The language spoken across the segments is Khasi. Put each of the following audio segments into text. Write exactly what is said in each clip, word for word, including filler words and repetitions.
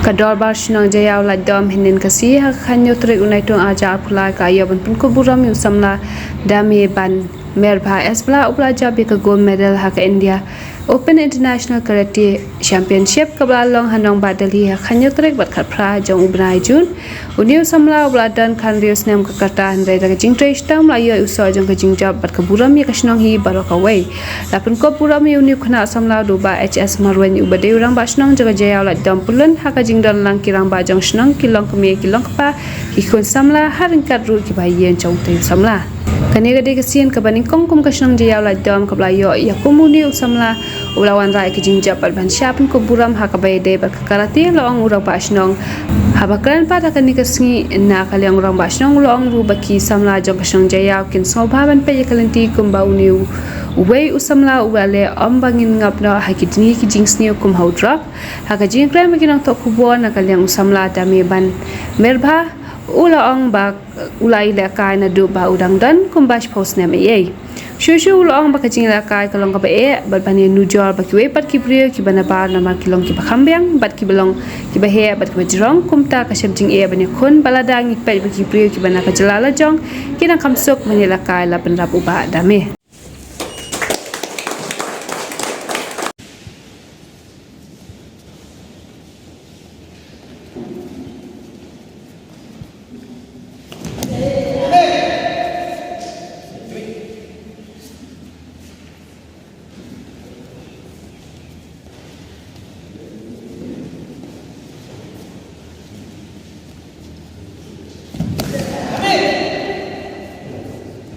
Ka Dorbar Shnong Jaïaw Laitdom hynnin ka sngi ha ka khathynñiew tarik u Naitung arhajar arphew lai ka la ïoh ban pynkup burom ïa u samla Dame Ban Merbha S Blah uba la jop ïa ka gold medal ha ka India Open International Karate Championship kaba la long ha nongbah Delhi ha ka khathynñiew tarik bad khatphra jong u bnai June. Une u samla uba la don khathynriew snem ka rta hynrei da ka jingtrei shitom la ïoh ïa u soh jong ka jingjop bad ka burom ïa ka shnong hi baroh kawei. La pynkup burom ïa une u khynnah samla da u Bah H S Marwein uba dei u Rangbah Shnong jong ka Jaïaw Laitdom Pyllun ha ka jingdon lang ki rangbah jong shnong, ki longkmie ki longkpa, ki khun samla ha ryngkat ruh kiba ïeng jong utei u samla. Kane ka dei ka sien kaba nyngkong kum ka shnong Jaïaw Laitdom kaba la ïoh ïa kum une u samla uba la wanrah ïa ka jingjop bad ban shah pynkup burom ha kaba ïadei bad ka karate, la ong u Rangbah Shnong. Haba kren pat ha kane ka sngi na ka liang u Rangbah Shnong u la ong ruh ba ki samla jong ka shnong Jaïaw kin sngewbha ban peit ïa ka lynti kumba une u, uwei u samla uba la leh, ym ba ngin ngap noh ha ki jing, ki jingsniew kum ha u drok. Ha ka jingkren bad ki nongthoh khubor na ka liang u samla Dame Ban Merbha u la ong ba u la ïalehkai naduh ba u dang don kumba shiphew snem eiei. Shuh shuh u la ong ba ka jingïalehkai ka long kaba eh bad ban ïanujor ba kiwei pat ki briew kiba nabar namar ki long kiba kham biang bad kiba long kiba heh bad kiba jrong, kumta ka shem jingeh ban ïakhun ba lada ngi peit ba ki briew kiba na ka jylla lajong ki nang kham suk ban ïalehkai la bynrap u Bah Dame.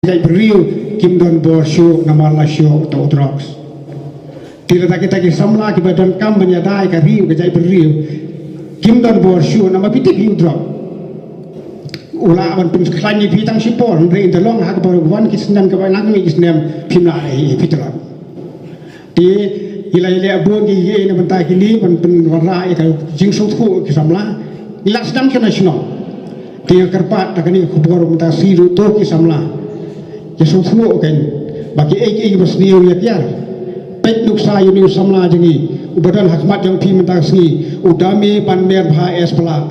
Jaitbynriew kim don bor shuh namar la shoh uta u drugs. Te lada kita ki samla kiba donkam ban ïada ïa ka ri ka jaitbynriew kim don bor shuh namar phi tip hi u drug u lah ban pynkhlaiñ ïa phi tang shipor, hynrei ynda long ha kaba wan ki snem kaba nang ki snem phim lah ïa phi tlot. Te ngi la ïaleh bun ki ïa na bynta kine ban pynwanrah ïa ka jingsngewthuh ki samla. Ngi la sdang ki na shnong. Te nga kyrpad da kane ka khubor mynta ka sngi ruh to ki samla, ïa sngewthuh kein ba kiei kiei kiba sniew ïa kiar. Peit nuksa ïa une u samla jong ngi uba don ha khmat jong phi mynta ka sngi, u Dame Ban Merbha S Blah.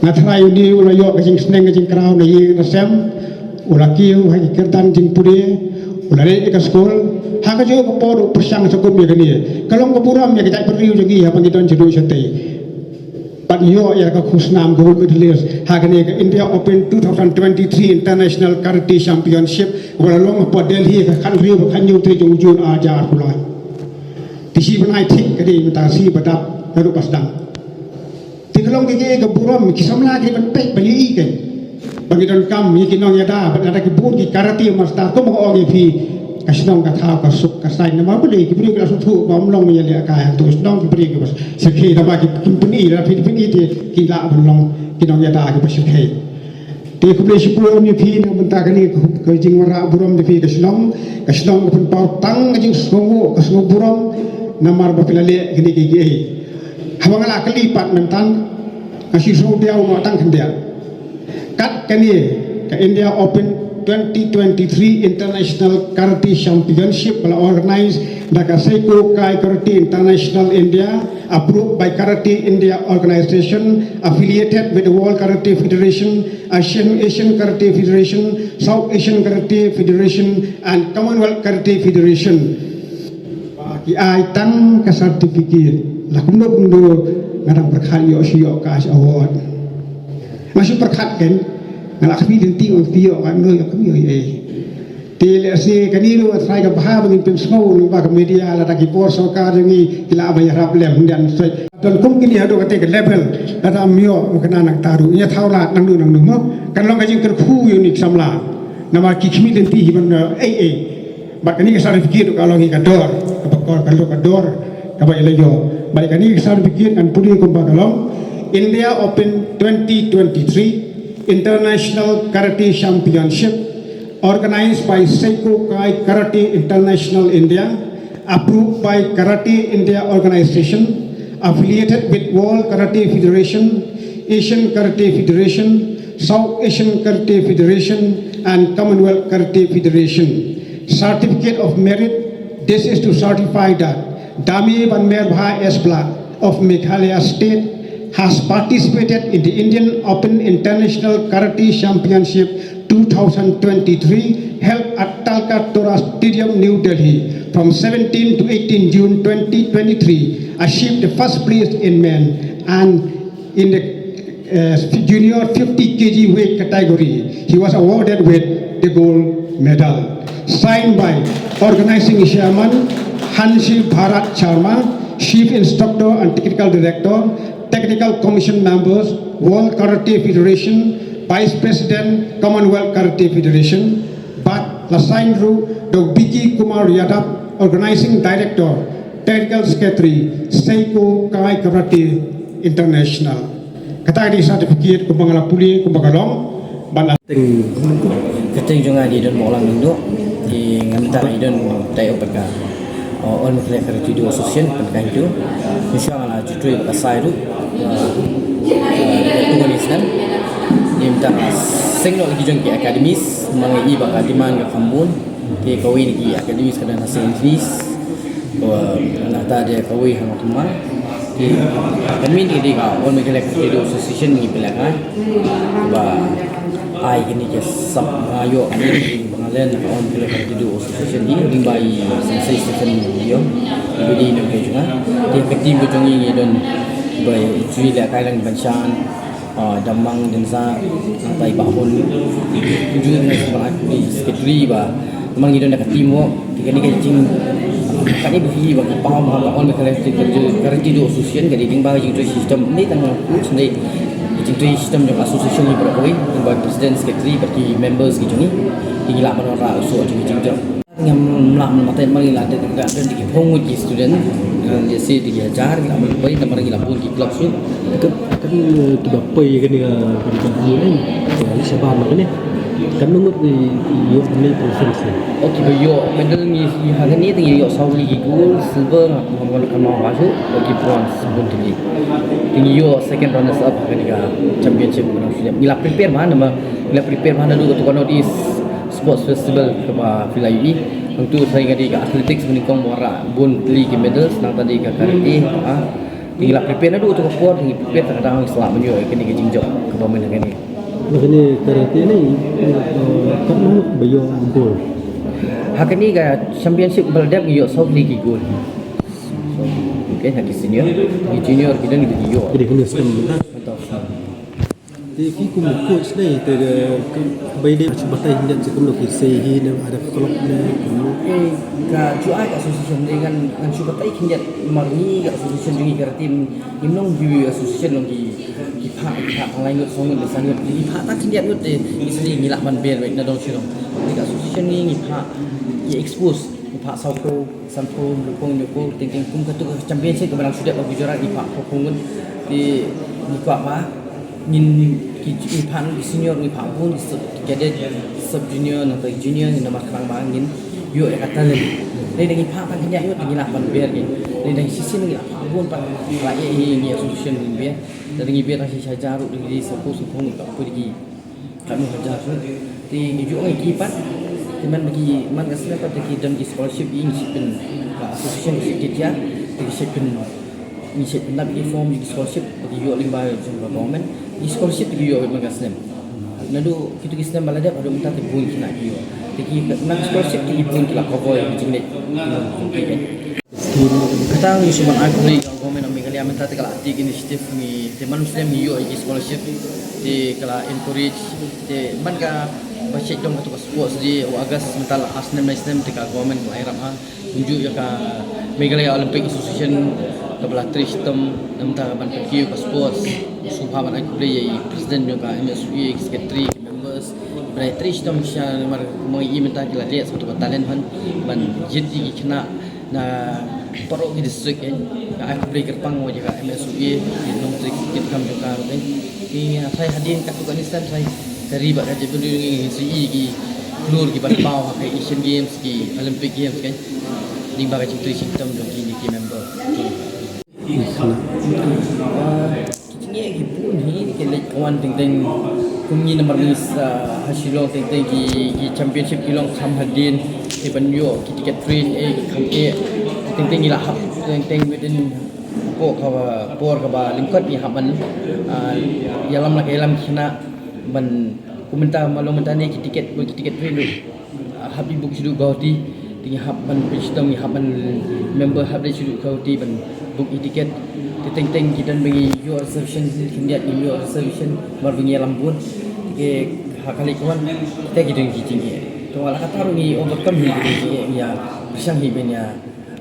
Nga tharai une u la ïoh ka jingsneng ka jingkraw na ïing na sem, u la kiew ha ki kyrdan jingpule, u la leit ïa ka skul. Ha kajuh ka por u pyrshang sa kum ïa kane. Ka long ka burom ïa ka jaitbynriew jong ngi haba ngi don shaduh shatei. Ban ïoh ïa ka khusnam gold medalist ha kane ka India Open two thousand twenty-three International Karate Championship, kaba la long ha Delhi ha ka khathynriew bad khathynñiew tarik jong u June arhajar arphew lai. Te shi bnai thik ka dei mynta shi ba dap naduh ba sdang. Te ka long ka, ka, ka burom, ki samla ki ban peit ban ïohi kein. Ba ngi donkam ïa ki nongïada, ba lada ki bun ki karate master, kumba nga ong ïa phi, ka shnong ka thaw ka suk ka saiñ, namar balei ki briew ki la sngewthuh ba ym long ban ïalehkai hangto shnong, ki briew ki ba shyrkhei, namar ki, kim pyni, lada phi pyni te ki lah ban long ki nongïada kiba shyrkhei. Te khublei shibun ïa phi na bynta kane ka, ka jingwanrah burom ïa phi ka shnong, ka shnong ka pynpaw tang ka jingsngewnguh ka sngewburom namar ba phi la leh kine kiei kiei. Haba nga la kylli pat mynta nga shu sngewdiaw noh tang khyndiat. Kat kane ka India Open twenty twenty-three International Karate Championship ba la organize da ka Seiko Kai Karate International India, approved by Karate India Organization, affiliated with the World Karate Federation, Asian, Asian Karate Federation, South Asian Karate Federation, and Commonwealth Karate Federation. Ba ki ai tang ka certificate, la kumno kumno nga dang pyrkhat ïoh shu ïoh cash award. Nga shu pyrkhat kein, nga la khmih lynti ong phi ïoh ka no ïoh ka no ïoh ei. Te lehse kane ruh trai ka bha ba ngin pynsngew lyngba ka media lada ki bor sorkar jong ngi ki lah ban ïarap lem hyndan soi. Don kum kine haduh kata ka level lada ym ïoh ma kane nangta ruh ïa thaw lad nangno nangno mo. Kan long ka jingkyrkhu ïa une u samla. Namar ki khmih lynti hi ban ei ei. Bad kane ka certificate ka long hi ka dor, kaba kor ka long ka dor, kaba ïa la ïoh. Bad kane ka certificate ngan pule kumba ka long India Open twenty twenty-three International Karate Championship, organized by Seiko Kai Karate International India, approved by Karate India Organization, affiliated with World Karate Federation, Asian Karate Federation, South Asian Karate Federation, and Commonwealth Karate Federation. Certificate of Merit, this is to certify that Dame Banmerbha S Blah of Meghalaya State has participated in the Indian Open International Karate Championship two thousand twenty-three held at Talkatora Stadium, New Delhi from seventeen to eighteen June twenty twenty-three, achieved the first place in men and in the uh, junior fifty K G weight category. He was awarded with the gold medal. Signed by organizing chairman Hanshi Bharat Sharma, chief instructor and technical director, technical commission members, World Karate Federation, vice president, Commonwealth Karate Federation, bad la sign ruh da u Biki Kumar Yadav, organizing director, technical secretary, Seiko Kai Karate International. Kata ka dei certificate kumba nga la pule, kumba ka long, bad la teng. Ka teng jong nga dei don Mawlam Lyngdoh, te nga mynta dei don tai u bad ka, uh, All Meghalaya Karate Do Association, bad ka HIDO. Mynshuwa nga la ju trei bad ka sai ruh, uh, uh, tu ka ni snem. Te mynta nga seng noh la ki jong ki academies, ma nga i ba ka demand ka kham bun. Te kawei na ki academies ka don ha Saint Anthony's. Ko nangta de kawei ha Nongthymmai. Te ka main te dei ka All Meghalaya Karate Do Association ngi pynlehkai ba ai kine ki sap, nga ïoh kine ki ba nga len ka All Meghalaya Karate Do Association hi lyngba i Sensei Stephen Lyngdoh. Iba dei nongkynjunga. Te ka team ka jong ngi ngi don ba i Jui Lehkai Langbanshan, ah, Damang Dengsa, nangta i Bah Hun. Ju ngi shu ban ai secretary ba namar ngi don da ka teamwork. Te kane ka jing, kane ba phi ba ka paw ma ka All Meghalaya Karate Do Association ka dei lyngba ka jingtrei shitom. Ngi tang na coach ngi ka jingtrei shitom jong ka association ngi baroh kawei, lyngba president, secretary bad ki members ki jong ngi. Ki ngi lah ban wanrah u soh jong ki jingjop. Ngam lah ban batai namar ngi la dei ka don ki phew ngut ki student, eh, lehse dei ki hajar, ngi lah ban batai namar ngi la bun ki club shuh. Ka, ka, eh, kiba poi kane ka, ka, ka, ka, eh, shabar ma kane. Katno ngut ki ïoh kane ka prize? Oh, kiba ïoh medal ngi, ngi ha kane te ngi ïoh saw tylli ki gold, silver, ha, ha, ha, ha, ha, ha, ki bronze bun tylli. Te ngi ïoh second runners up ha kane ka championship. Ngi la prepare bha namar ngi la prepare bha naduh kato ka North East Sports Festival kaba phi la ïohi. Hangtu sa ïa ka dei ka athletics, mynnyngkong ba wanrah bun tylli ki medals, nangta dei ka karate, ah. Te ngi la prepare naduh kato ka por, te ngi prepare tang, tang ngi sa lah ban ïoh ïa kane ka jingjop kaba myn ha kane. Ba kane karate ne, eh, katno ba ïoh gold? Ha kane ka championship ba la dep ngi ïoh saw tylli ki gold. Okay, ha ki senior, ki junior ki don ngi ïoh. Ki dei kine snem mynta. Mynta. Te phi kum u coach ne, te, eh, ka, bai dei shu batai khyndiat kumno ki sei hi ne, ada ka club ne, kumno. Eh, ka ju ai ka association ne ngan, ngan shu batai khyndiat namar ngi ka association jong ngi ka team, ngim long ki association long ki, ki phah, ki phah tang lai ngut, saw ngut, san ngut, ki phah tang khyndiat ngut te, ngi sdang ngi lah ban ber, wei na dong shu long. Ngi ka association ngi, ngi phah, ngi expose, ngi phah saw ko. Sanphew, hynriewphew, hynñiewphew, teng teng kum katto ka championship kaba nang shu dep ha Gujarat ngi phah hynñiewphew ngut. Te ngi kwah ba ngin ki, ngi phah ki senior, ngi phah bun ki sub cadet, sub junior, nangta junior, ngi namar khnang ba ngin ïoh ïa ka talent. Lada ngi phah tang khyndiat ngut ngi lah ban ber ki. Lada ngi shisien ngi lah phah bun pat la ïa ngi, ngi association ngin ber. Lada ngi ber tang shi hajar ruh, lada ngi sawphew, sawphew ngut, ka poi ki. Katno hajar shuh. Te ngi ju ong ïa ki pat. Te man ba ki, man ka snem pat te ki don ki scholarship, ngi shait pyn, ka association ki shait kit ïa, te ki shait pyn, ngi shait pyndap ïa ki form ïa ki scholarship ba ki ïoh lyngba jong ka government. Ki scholarship te ki ïoh man ka snem. Naduh kito ki snem ba la dep haduh mynta te bun khynnah ki ïoh. Te ki, na ka scholarship te ki bun ki la cover ïa ki jingleh. Kata ngi shu ban ai khublei ïa ka Government of Meghalaya mynta te ka la take initiative ngi te man u snem ngi ïoh ïa ki scholarship te ka la encourage te man ka ba shait dong kato ka sports day u August mynta la ar snem lai snem te ka government ka la ïarap ha kumjuh ïa ka Meghalaya Olympic Association kaba la trei shitom na mynta ka ban pynkiew ka sports. Sngewbha ban ai khublei ïa i president jong ka M S O E, ki secretary, ki members, ba la trei shitom sha namar kumba ngi i mynta ki la leh sa kato ka talent hunt ban jied ïa ki khynnah na baroh ki district, eh. Nga ai khublei kyrpang ïa ka M S O E, ki nongtrei ki kam jong ka, eh. Ngi nga tharai hadien katto katne snem tharai ka ri bad ka jaitbynriew ngi ngi sa i ki klur ki ban paw ha ka Asian Games, ki Olympic Games, eh. Lyngba ka jingtrei shitom jong kine ki member. Ki jingeh ki bun hi ki leit wan teng teng kum ngi namar ngi sa ha Shillong teng teng ki, ki championship ki long kham hadien ki ban ïoh ki ticket train, eh, ki kham eh teng teng ngi la hap teng teng within Por kaba, por kaba lyngkot ngi hap ban, ah, ïalam la ka ïalam ki khynnah ban, kumta ma long mynta ne ki tiket, ki tiket free ruh. Ah, hap dei book shaduh kawei te ngi hap ban pynshitom, ngi hap ban member hap dei shaduh kawei te ban book ïa tiket. Te teng teng ki don ba ngi ïoh reservation, khyndiat ngi ïoh reservation, mar ba ngi ïalam bun. Te ha ka leit ka wan, kita ki don ki jingeh. To la kata ruh ngi overcome hi ki jingeh, ngi ïa pyrshang hi ban ïa,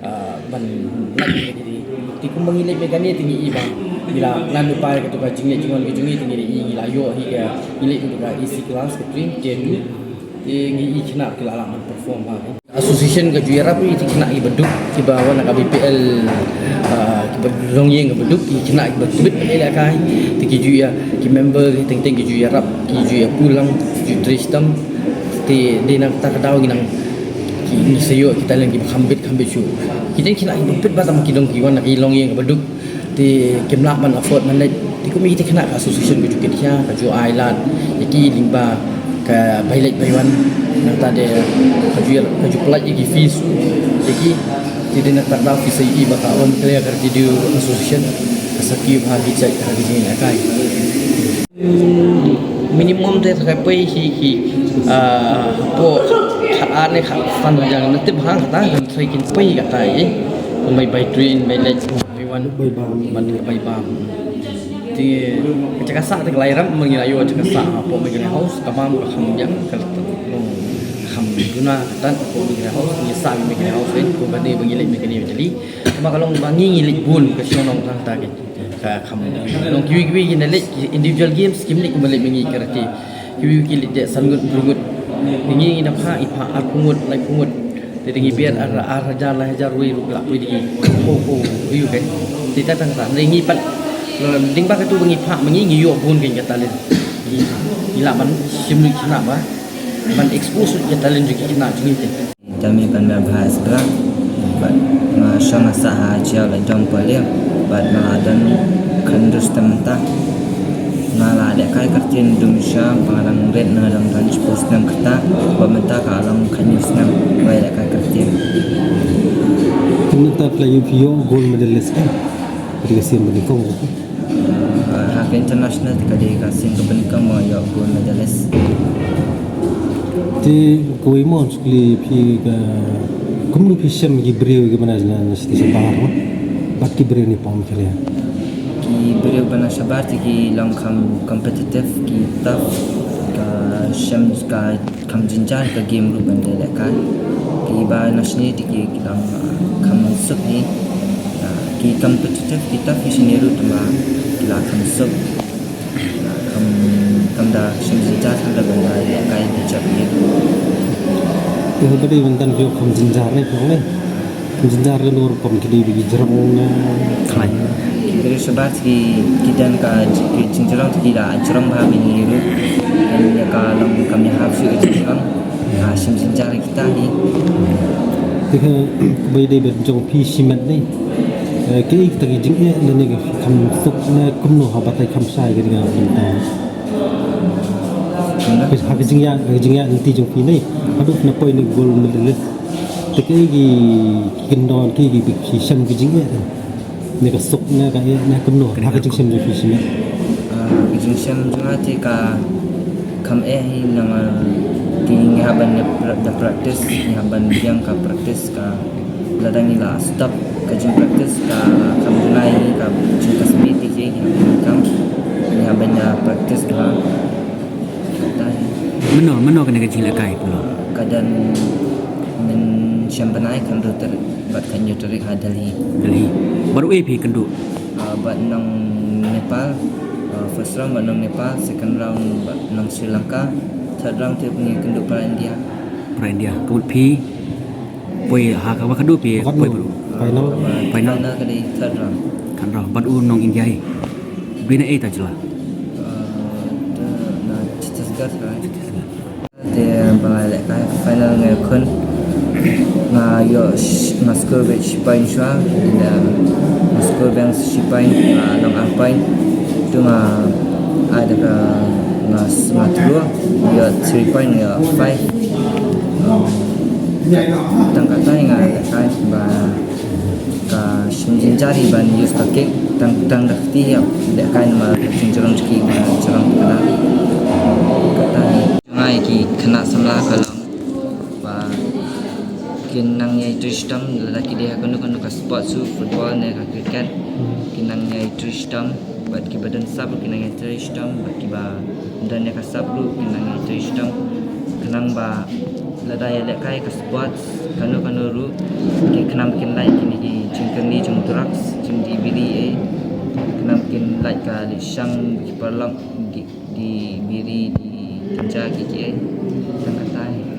ah, ban lait ïa ki. Te kumba ngi leit mynta ne te ngi i ba ngi la plan lypa ïa kato ka jingleit jingwan ka jong ngi, te ngi la i, ngi la ïoh hi ka, ngi leit kato ka A C class ka train tier two. Te ngi i khynnah ki la lah ban perform bha. Association ka ju ïarap ïa ki khynnah kiba duk, kiba wan na ka B P L, ah, kiba long ïing kaba duk, ki khynnah kiba tbit ban ïalehkai. Te ki ju ïa, ki member ki teng teng ki ju ïarap, ki ju ïa pulang, ki ju trei shitom. Te dei na kata ka daw ngi nang, ki, ngi sa ïoh ki talent kiba kham bit kham bit shuh. Ki don khynnah kiba bit bha tang ba ki dang ki wan na ki long ïing kaba duk. Te kim lah ban afford ban leit. Te kum ïa kita ki khynnah ka association ka ju kit khia, ka ju ai lad ïa ki lyngba ka bai leit bai wan. Nangta de ka ju, ka ju pynlait ïa ki fees ïa ki. Te dei na kata ka daw ki sa ïohi ba ka All Meghalaya Karate Do Association ka sa kiew ha ki jait ha ki jingïalehkai. Minimum te trai poi hi hi, ah, hapoh khatar ne khatsan hajar, nga tip hangta, kan trai kin poi kata hi. Bai, bai train, bai leit, bai wan, bai bam, bai bam. Te ka jaka sah te ka lai ram, ma ngi la ïoh jaka sah hapoh Meghalaya House, ka bam ka kham biang, ka la long kham duna, kata hapoh Meghalaya House, ngi sah Meghalaya House, eh, ko kane ba ngi leit Meghalaya Delhi. Tangba ka long ba ngi ngi leit bun ka shnong nongtang ta ki. Ka kham. Long kiwei kiwei ki na leit ki individual games, kim leit kumba leit ma ngi karate. Kiwei ki leit de san ngut, hynriew ngut. Ngi ngi na phah, i phah arphew ngut, laiphew ngut. Te ngi biang ar, ar hajar, lai hajar wei ruh la poi de ki. Oh, oh, ïu ke. Te ta tang ta. Ngi pat. Ding ba katu ba ngi phah ma ngi ngi ïoh bun ka talent. Ngi, ngi lah ban shim lut khynnah ba. Ban expose lut ka talent jong ki khynnah jong ngi te. Jam i ban da bha sbra. Bad nga shong nga sah ha Chiaw la jong Pawliang. Bad nga la don khyndai snem mynta. Nga la lehkai karate dum sha ba nga dang rit na dang don shiphew snem kata. Bad mynta ka long khyndai snem ba nga lehkai karate. Kumta phi la ïoh gold medalist kan? Ka dei ka sien ba nyngkong. Ah, ha ka international te ka dei ka sien kaba nyngkong ba nga ïoh gold medalist. Te kawei mo, sukli phi ka, kumno phi shem ki briew kiba na, na, na sha bahar mo? Bad ki briew ne pom ki leh. Ki briew ba na shabar te ki long kham competitive, ki tough, ka shem ka kham jynjar ka game ruh ban leh lehkai. Kiba na shane te ki long, ah, kham suk hi. Ah, ki competitive, ki tough hi shane ruh tangba ki la kham suk. Ah, kham, kham da shem jynjar, kham da ban da lehkai da jop hi. Te ba dei ban don ki kham jynjar ne, kham ne. Jynjar ka dur kum ki dei ba ki jrong na khlaiñ. Ki dei shabar ki, ki don ka ki jingjrong ki la jrong bha mynne ruh. Ïa ka long kam ïahap shuh ka jingjrong. Ka shem jynjar kita hi. Te ka bai dei ba jong phi shimet ne. Eh, kaei kata ki jingeh lane ka kham suk ne kumno ha batai kham shai ka dei ka kumta. Ha ka jingïa, ha ka jingïa lynti jong phi ne. Haduh na poi ne gold medalist. Te kaei ki, ki kyndon, kaei ki, ki shem ki jingeh te. Ne ka suk, ne ka eh, ne kumno, ha ka jingshem jong phi shimet. Ah, ka jingshem jong nga te ka kham eh hi namar te ngi hap ban da pra-, da practice, ngi hap ban biang ka practice ka lada ngi la stop ka jingpractice ka kham duna hi ka jingkasih te ngi hap ban kam, ngi hap ban da practice ka. Mynno, mynno kane ka jinglehkai pula? Ka don mynshem bnai khathynriew tarik bad khathynñiew tarik ha Delhi. Delhi. Bad uei phi kynduh? Ah, bad nong Nepal, ah, first round bad nong Nepal, second round bad nong Sri Lanka, third round te ngi kynduh para India. Para India. Ka mut phi poi ha kaba khadduh phi poi bad u? Final. Final. Final ka dei third round. Third round. Bad u nong India hi. Bina ei ta jylla? Ah, na Chhattisgarh, right? Chhattisgarh. Te ba nga lehkai final nga khun nga ïoh sh-, nga score bad shi point shuwa, nga score biang shi point, nga long ar point. Tu nga ai da ka nga s-, nga throw, ïoh three point, ïoh five. Um, tang katai nga lehkai ba ka Shim jynjar hi ban use ka cake, tang tang da kti ïa lehkai namar ka jingjrong jong ki ka jrong ka dang. Kata hi. Nga ïa ki khynnah samla ka long ba kin nang ïai trei shitom lada ki dei ha kano kano ka sport, su football ne ka cricket. Kin nang ïai trei shitom bad kiba don sap ki nang ïai trei shitom bad kiba don ïa ka sap ruh kin nang ïai trei shitom. Khnang ba lada ïalehkai ka sports kano kano ruh, ki khnang kin lait kine ki jingkyrni jong drugs, jong di biri eh. Khnang kin lait ka lishang, ki paralok, di, di biri, di ganja, ki ki eh. Tang kata hi.